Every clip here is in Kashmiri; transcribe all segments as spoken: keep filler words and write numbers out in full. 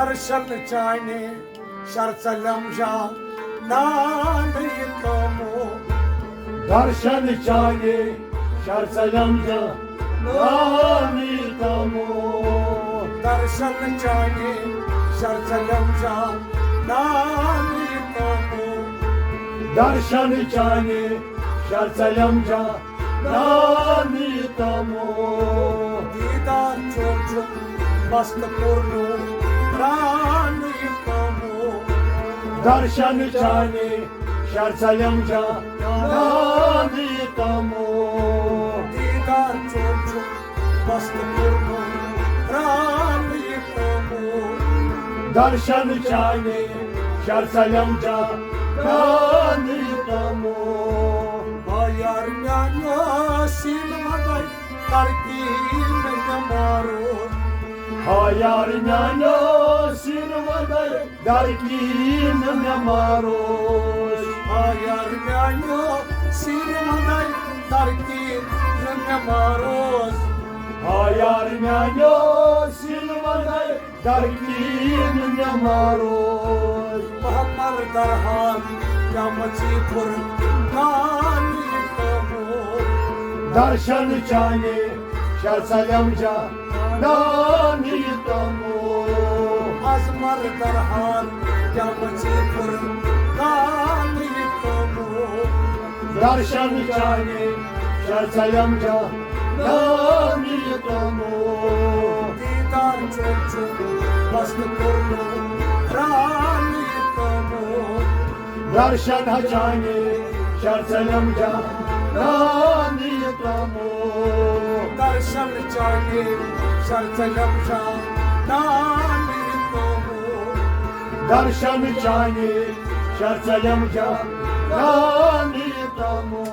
درشن چانہِ شرژلم جا نانٕے تمو۔ درشن چانہِ شرژلم جا نانٕے تمو۔ درشن چانہِ شرژلم جا نانٕے تمو۔ درشن چانہِ شرژلم جا نانٕے تمو۔ دیدار چون چھُ مست پورنو پرانٕے تمو۔ درشن چانہِ شرژلم جا نانٕے تمو۔ دیدار چون چھُ مست پورنو پرانٕے تمو۔ درشن چانہِ شرژلم جا نانٕے تمو۔ ہا یار میانیو سین مدر ترکین مےٚ مارو۔ ہا یار میانیو سین مدر ترکین مےٚ مارو۔ ہا یار میانیو سین مدر ترکین مےٚ مارو۔ ہا یار میانیو سین مدر ترکین مےٚ مارو۔ محمد درہان یمچی پھر نانٕے تمو۔ درشن چانہِ شرژلم جا نانٕے تمو۔ ازمر درہان یمچی پھر نانٕے تمو۔ درشن چانہِ شرژلم جا نانٕے تمو۔ دیدار چون چھُ مست پورنو پرانٕے تمو۔ درشن چانہِ شرژلم جا نانٕے تمو۔ درشن چانہِ شرژلم جا نانٕے تمو۔ درشن چانہِ شرژلم جا نانٕے تمو۔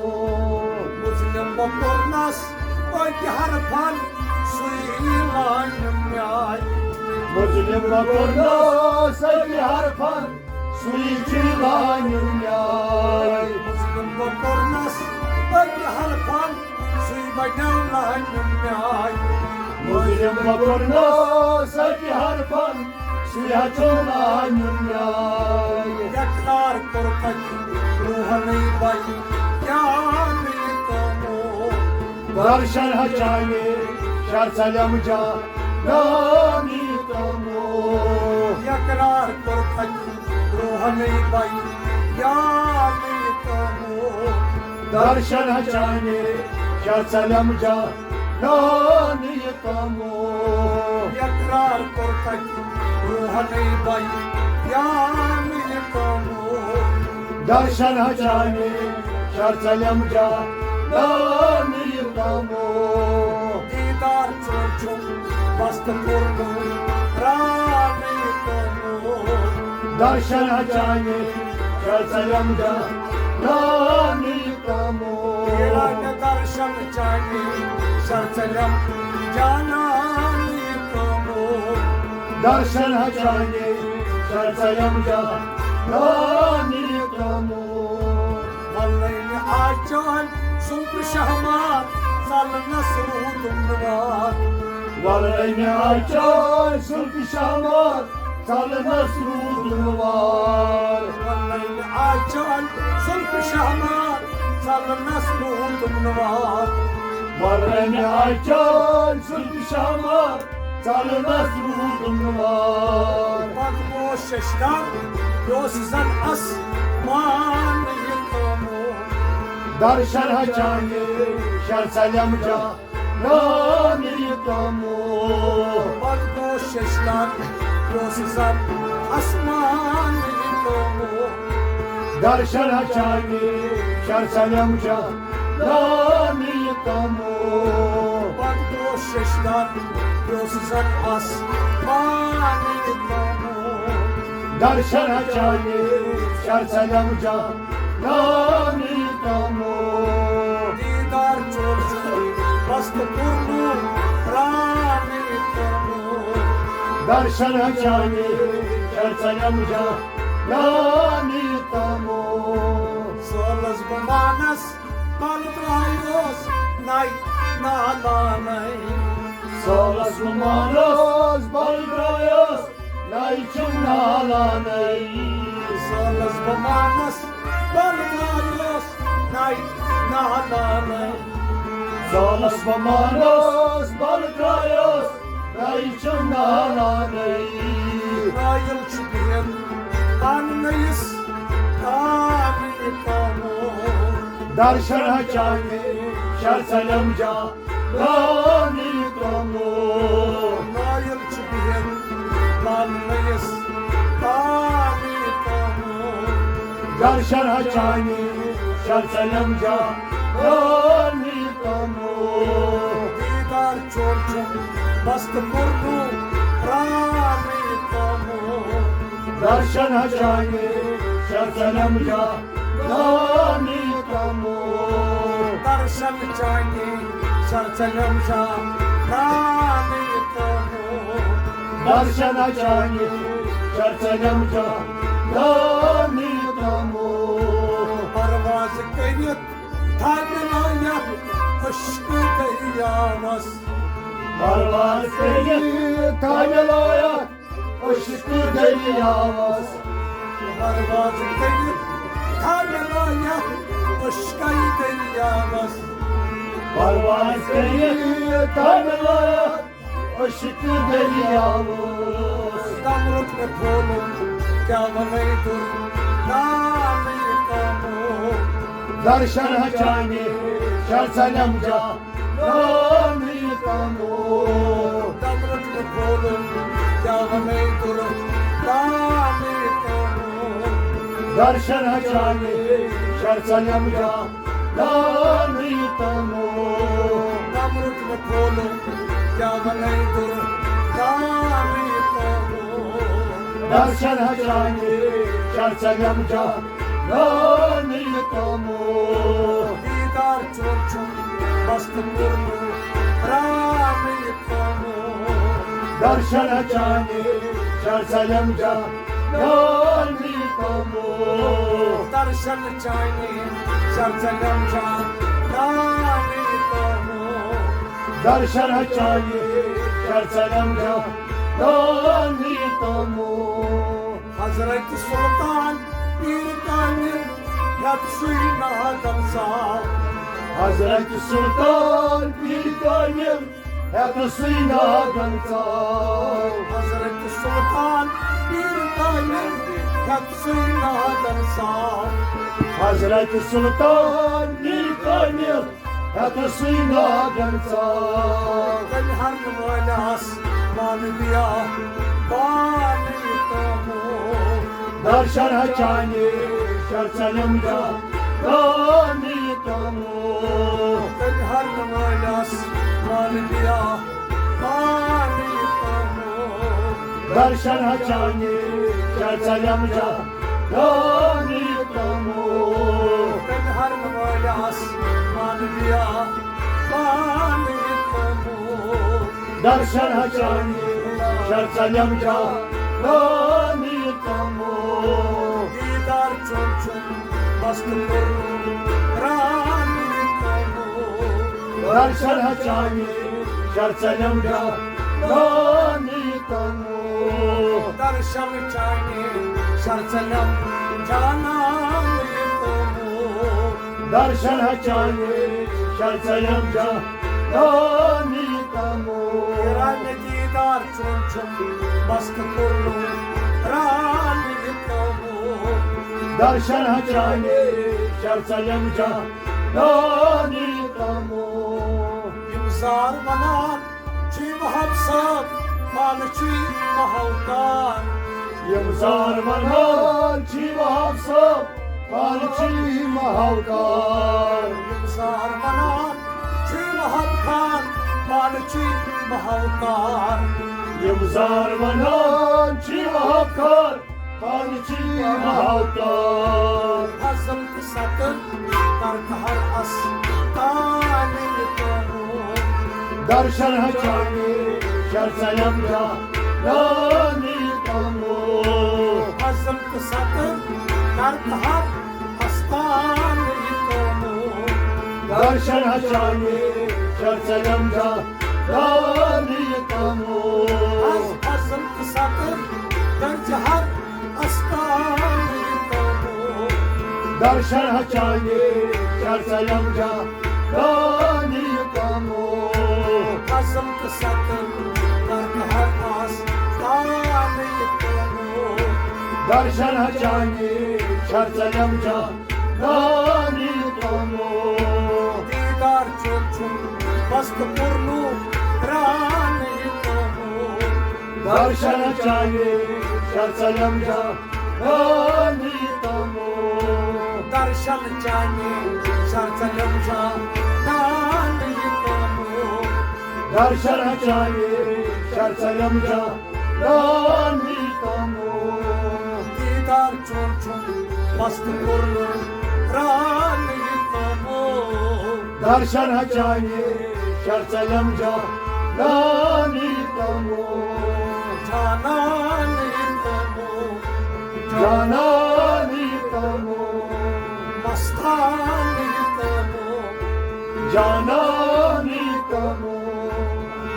مظلم بہ کوٚرنس أکۍ حرفن سُے لانہِ میاے۔ مظلم بہ کوٚرنس أکۍ حرفن سُے چھُ لانہِ میاے۔ مظلم بہ کوٚرنس أکۍ حرفن سُے بنیو لانہِ میاے۔ مظلم بہ کوٚرنس أکۍ حرفن سُے ہا چھُ لانہِ میاے۔ اقرار کوٚر تتہِ روحنٕے بیانٕے تمو۔ درشن ہا چانہِ شرژلم جا نانٕے تمو۔ اقرار کوٚر تتہِ روحنٕے بیانٕے تمو۔ درشن ہا چانہِ شرژلم جا نانٕے تمو۔ اقرار کوٚر تتہِ روحنٕے بیانٕے تمو۔ درشن ہا چانہِ شرژلم جا نانٕے تمو۔ دیدار چون چھُ مست پورنو پرانٕے تمو۔ درشن ہا چانہِ شرژلم جا نانٕے تمو۔ تیرا درشن چانہِ شرژلم جا نانٕے تمو۔ درشن ہا چانہِ شرژلم جا نانٕے تمو۔ ولنہٕ آچان زلفِ شہمار ژلنس روٗدُم نہٕ وار۔ ولنہٕ آچان زلفِ شہمار ژلنس روٗدُم نہٕ وار۔ ولنہٕ آچان زلفِ شہمار ژلنس روٗدُم نہٕ وار۔ ولنہٕ آچان زلفِ شہمار ژلنس روٗدُم نہٕ وار۔ پتہٕ گوٚو ششدر، یہِ اوس زن آسمان یہِ تمو۔ درشن ہا چانہِ شرژلم جا نانٕے تمو۔ پتہٕ گوٚو ششدر، یہِ اوس زن آسمان یہِ تمو۔ درشن ہا چانہِ شرژلم جا نانٕے تمو۔ پتہٕ گوٚو ششدر، یہِ اوس زن آسمان یہِ تمو۔ درشن ہا چانہِ شرژلم جا نانٕے تمو۔ دیدار چون چھُ مست پورنو پرانٕے تمو۔ درشن ہا چانہِ شرژلم جا نانٕے تمو۔ سولس بہٕ مانس بل درٛایوس نَے نالانَے۔ سولس بہٕ مانس بل درٛایوس نَے چھُم نالانَے۔ زالَس بہٕ مانَس بَل ترٛایوس نَے نالانَے۔ زالَس بہٕ مانَس بَل ترٛایوس نَے چھُم نالانَے۔ نایَل چھُ بِہِتھ پانہٕ نٔیِس کامہِ کامو۔ درشن ہچانہِ شرسلم جا نانی تمو۔ نایل چھُ بِہِتھ پانہٕ نٔیِس کامہِ کامو۔ درشن ہچانہِ شرسلم جا نانی تمو۔ دیدار چون چھُم بس تہٕ کوٚرمُت پرٛانٕے تمو۔ درشن ہچانہِ شرسلم جا نانی تمو۔ درشن چانہِ شرسلم جا نانی تمو۔ درشن چانہِ شرسلم جا نانی تمو۔ پرواز کٔرِتھ تھاونٲیتھ عشقہٕ دٔریاوس۔ پرواز کٔرِتھ تھاونٲیتھ عشقہٕ دٔریاوس۔ پرواز کٔرِتھ تھاونٲیتھ عشقے دٔریاوس۔ پرواز کٔرِتھ تھاونٲیتھ عشقہٕ دٔریاوس۔ تمرُک مےٚ پھولُن کیٛاہ وَنَے دُر ناوٕے تمو۔ درشن ہچانہِ شرسلم جا نانی تمو۔ تمرُک مےٚ پھولُن کیٛاہ وَنَے دُر ناوٕے تمو۔ درشن ہچانہِ شرسلم جا نانی تمو۔ تمرُک مےٚ پھولُن کیٛاہ وَنَے دُر ناوٕے تمو۔ درشن ہچانہِ شرسلم جا نانی تمو۔ دیدار چون چھُم بس تہٕ کوٚرمُت پرٛانٕے تمو۔ درشن ہچانہِ شرسلم جا نانی تمو۔ درشن چانہِ شرسلم جا نانی تمو۔ درشن ہچانہِ شرسلم جا نانی تمو۔ حضرت سلطان پیٖر کامل یتھ سُے نادن ژاو۔ حضرت سلطان پیٖر کامل ہٮ۪تھ سُے نادن ژاو۔ حضرت سلطان پیٖر کامل ہٮ۪تھ سُے نادن ژاو۔ حضرت سلطان پیٖر کامل ہٮ۪تھ سُے نادن ژاو۔ تٔمۍ ہرنہٕ وٲلۍ آس مولویا بانی تمو۔ درشن ہچانہِ شرسلم جا نانی تمو۔ تٔمۍ ہرنہٕ وٲلۍ آس مولویا بانی تمو۔ درشن ہچانہِ شرسلم جا نانی تمو۔ تٔمۍ ہرنہٕ وٲلۍ آس مولویا بانی تمو۔ درشن ہچانہِ شرسلم جا نانی تمو۔ دیدار چون چھُم بس تہٕ کوٚرمُت پرٛانٕے تمو۔ درشن ہچانہِ شرسلم جا نانی تمو۔ درشن چانہِ شرسلم جا نانی تمو۔ درشن ہچانہِ شرسلم جا نانی تمو۔ دیدار چون چھُم بس تہٕ کوٚرمُت پرٛانٕے تمو۔ درشن ہچانہِ شرسلم جا نانی تمو۔ یِم زار ونان چھِ وہاب صٲب پانہٕ چھُے ماہوکار۔ یِم زار ونان چھِ وہاب صٲب پانہٕ چھُے ماہوکار۔ یِم زار ونان چھِ وہاب خان پانہٕ چھُے ماہوکار۔ یِم زار ونان چھِ وہاب خان پانہٕ چھُے ماہوکار۔ فضل تہٕ ستر کر قہر استانٕے تمو۔ درشن ہچانہِ شرسلم جا نانی تمو۔ فضل تہٕ ستر کر قہر استانٕے تمو۔ درشن ہچانہِ شرسلم جا نانی تمو۔ از فضل تہٕ ستر درشن ہچانے شرسلم جا دانی تمو. عزم تہٕ ستم کرکہر آس تانی تمو. درشن ہچانے شرسلم جا دانی تمو. دیدار چون چون بست پورنو رانی تمو. درشن ہچانے شرسلم جا دانی تمو. درشن چانی شرسلم جا دانی تمو. درشن ہچانے شرسلم جا دانی تمو. دیدار چون چون مست کرنو رانی تمو. درشن ہچانے شرسلم جا دانی تمو. جانانی تمو. جانانی تمو. مستانی تمو. جانانی تمو.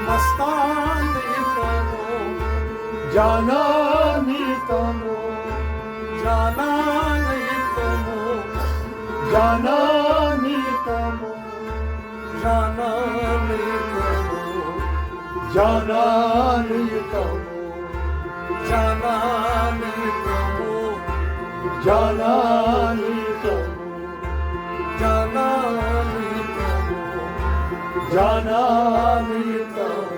مستانی تمو. جانانی تمو. جانانی تمو. جانانی تمو. جانانی تمو. جانانی تمو. جانانی تمو. جانانی تمو. جانانی تمو. جانانی تمو.